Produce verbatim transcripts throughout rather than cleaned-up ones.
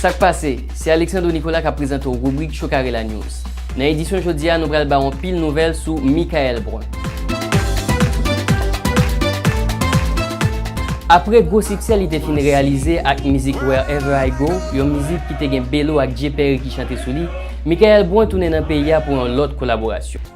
Sa k pase? Se Alexandro Nicolas k ap prezante w ribrik Chokarela News. Nan edisyon jodi a, nou pral ba w anpil nouvèl sou Mickaël Brun. Apre gwo siksè li te fin reyalize ak mizik Wherever I Go, yon mizik ki te gen Belo ak Jay Perry ki chante sou li, Mickaël Brun tounen nan peyi a pou yon lòt kolaborasyon.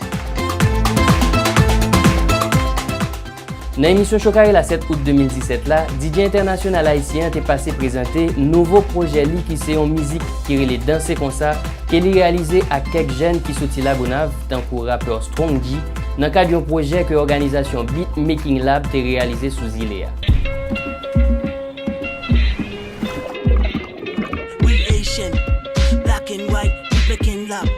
Nan emisyon Chokarela sèt out de mil disèt la, D J entènasyonal ayisyen an te pase prezante nouvo pwojè li ki se yon mizik ki rele Danse Konsa, ke li reyalize ak kèk jèn ki soti Lagonav, tankou rapè Strong G, nan kad yon pwojè ke òganizasyon Beat Making Lab te reyalize sou zile a. Real Haitian, black and white, we picking love.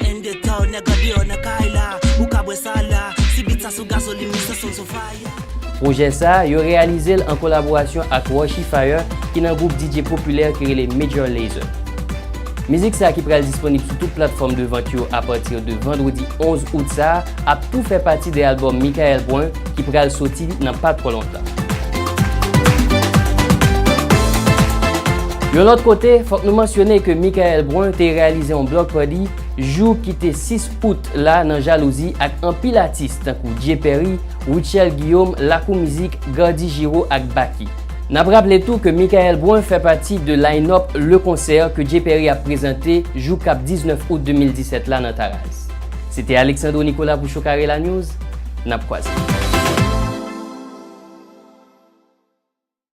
In the town, nèg an deyò nan kay la. Ou ka bwè sa la. Si beat sa sou gazolin, li se son sou fire. Pwojè sa, yo reyalize l an kolabowasyon ak Rushy Fire, ki nan gwoup D J popilè ki rele Major Lazer. Mizik sa ki pral disponib sou tout platfòm de vant yo apati de vandredi onz out sa a, ap tou fè pati de albòm Mickaël Brun ki pral soti nan pa twò lontan. Yon lòt kote, fòk nou mansyone ke Mickaël Brun te reyalize yon block party jou ki te sis out la nan Jalouzi ak anpil atis tankou Jay Perry, Rutshelle Guillaume, Lakou Mizik, Gardy Giraud ak Baky. N ap raple tou ke Mickaël Brun fè pati de line-up Le Concert ke Jay Perry ap prezante jou k ap diznèf out de mil disèt la nan Taraz. Se te Alexandro Nicolas pou Chokarela News. N ap kwaze.